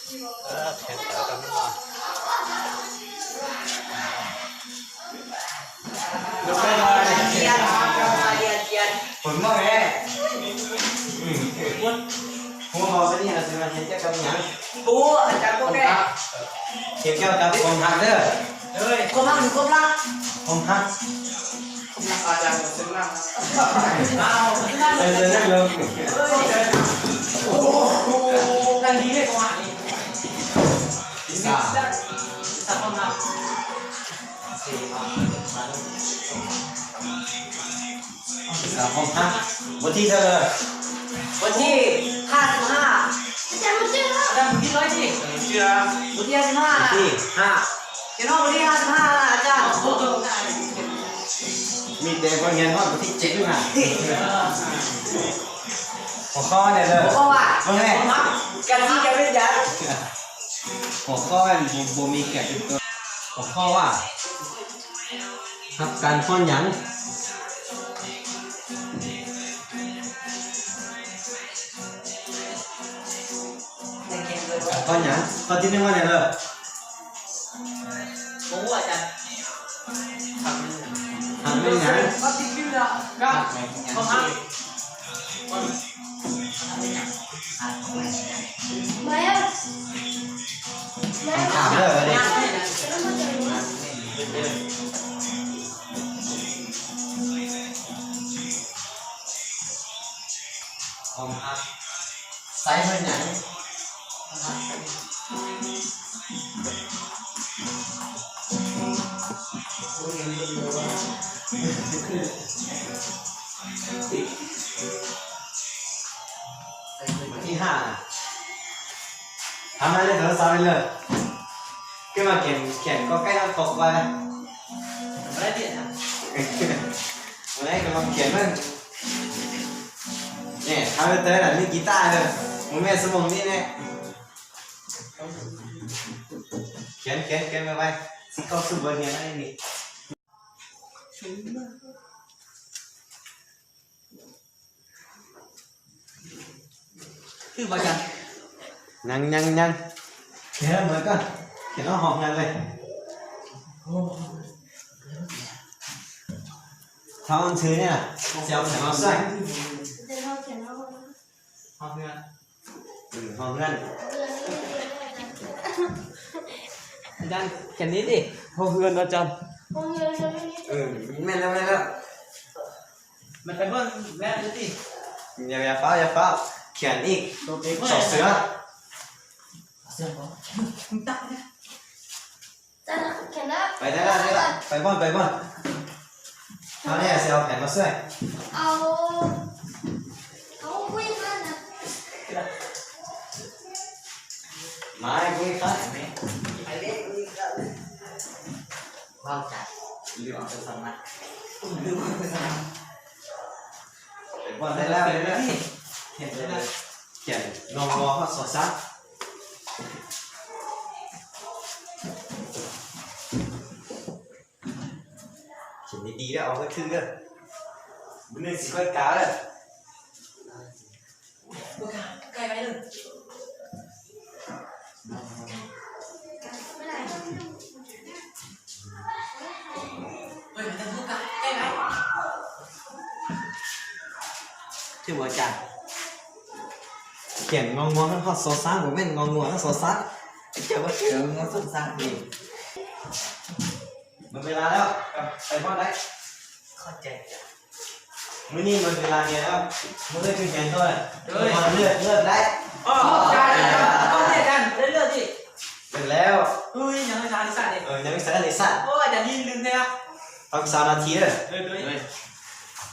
ເອີ ແຂນຂາກໍມີວ່າ ລຽນ ລຽນ ລຽນ ຜົນໝໍແທ້ ອືມ ຮູ້ບໍ່ ມື້ນີ້ເຮົາຊິມາຮຽນກ່ຽວກັບຫຍັງ? ຮູ້ ອາຈານບໍ່ແກ້ ຮຽນກ່ຽວກັບຄວາມຮັກເດີ. ເອີຍ ຄວາມຮັກຫຼືຄວາມລັກ? ຄວາມຮັກ. ອາຈານເຊີນນັ່ງ ເຊີນນັ່ງເລີຍ. ໂອ້ໂຫ ນັ່ງດີເດ້ ຄວາມຮັກນີ້ ວິຊາ ວິຊາຄວາມຮັກ. ວິຊາຄວາມຮັກ ບົດທີເທົ່າໃດ? ບົດທີຫ້າສິບຫ້າ. ອາຈານບໍ່ເຈີແລ້ວ ອາຈານບົດທີຮ້ອຍຕິ ບໍ່ເຈີ ບົດທີຫ້າສິບຫ້າ ບົດທີຫ້າ ເຫັນບໍ່? ບົດທີຫ້າສິບຫ້າ ອາຈານ ມີແຕ່ບໍ່ຮຽນຮອດບົດທີເຈັດນະ. ຫົວຂໍ້ແນວໃດ? ຫົວຂໍ້ວ່າ ເບິ່ງແນ່ ການທີ່ຈະເປັນຫຍັງ? ຫົວຂໍ້ນັ້ນ ບໍ່ ບໍ່ມີແກນເປັນຕົວ ຫົວຂໍ້ວ່າ ຮັກກັນຍ້ອນຫຍັງ? ຮັກກັນຍ້ອນຫຍັງ? ຂໍ້ທີໜຶ່ງວ່າຫຍັງເລີ? ບໍ່ຮູ້ອາຈານ. ຮັກແມ່ນຫຍັງ? ຮັກແມ່ນຫຍັງ? ຮັກແມ່ນຫຍັງ? ຄຳຖາມເດີ ຄວາມຮັກໃຊ້ເພື່ອຫຍັງ? ທີຫ້າ ທຳໃຫ້ເລີຍ ໂທລະສັບໃຫ້ເລີຍ ຂຶ້ນມາຂຽນ ຂຽນກໍໃກ້ນອນຄົບໄວ້ນະ ບໍ່ໄດ້ຂຽນນະ ບໍ່ໄດ້ ກໍຂຽນມັນ ນີ້ ທຳໃຫ້ເຕີນະ ມີກີຕາເດີ ບໍ່ແມ່ນຊົ່ວໂມງນີ້ແນ່ ຂຽນ ຂຽນ ຂຽນໄວໆ ຊິເຂົ້າສູ່ບົດຮຽນອັນນີ້. ຄືບໍ່ຈັກ ຍັງ ຍັງ ຍັງ ຂຽນເອົາເໝິດກ່ອນ ຂຽນເອົາຮອບເຮືອນເລີຍ ເຮົາອ່ານຊື່ນີ້ນະ ຊິເອົາ ຊິເອົາໃສ່ ຮອບເຮືອນ ເອີ ຮອບເຮືອນ ອາຈານ ຂຽນນີ້ຕິ ຮອບເຮືອນ ອາຈານ ຮອບເຮືອນ ເອີ ແມ່ນແລ້ວ ແມ່ນແລ້ວ. ມັນໄປເບິ່ງແລ້ວຕິ ຢ່າ ຢ່າຟ້າວ ຢ່າຟ້າວ ຂຽນອີກ ໂຕເຕັກ ສອເສືອ ສອເສືອບໍ່ ຂຽນແລ້ວ ໄປໄດ້ລະ ໄດ້ລະ ໄປບ່ອນ ໄປບ່ອນ ເຮົານີ້ຊິເອົາແຜນມາຊ່ວຍ ເອົາ ເອົາກຸ້ຍມານະ ມາກຸ້ຍຂ້າ ໄປເດ້ກຸ້ຍຂ້າ ເວົ້າກັນ ລືມເອົາໂທລະສັບມາ ລືມເອົາໂທລະສັບມາ ໄປບ່ອນ ໄດ້ແລ້ວ ໄດ້ແລ້ວ ຂຽນໄດ້ແລ້ວ ຂຽນງອງໍຮອດຊໍຊ້າງ ຂຽນດີໆເດີ ເອົາໃຫ້ຖືກເດີ ມື້ໜຶ່ງຊິຄ່ອຍກາເດີ ບໍ່ກ້າ ໃກ້ໄປເດີ ເຮີ້ຍ ມັນຕ້ອງບໍ່ກ້າ ໃກ້ໄປ ຖືກບໍ່ອາຈານ? ຂຽນງອງງົວຮອດຊໍຊ້າງ ບໍ່ແມ່ນງອງງົວຮອດຊໍສັດ ເຈົ້າວ່າຂຽນງອງງົວຮອດຊໍສັດນີ້ ໝົດເວລາແລ້ວ ໄປບ້ານໄດ້ ເຂົ້າໃຈ ມື້ນີ້ໝົດເວລາຮຽນແລ້ວ ມື້ອື່ນຄືຮຽນຕໍ່ ເລີກ ເລີກໄດ້ ເລີກແລ້ວ ເອີຍ ຍັງວິຊາຄະນິດສາດ ເອີ ຍັງວິຊາຄະນິດສາດ ໂອ້ຍ ອາຈານນີ້ລືມແທ້ ພັກສາມນາທີເດີ ເອີ.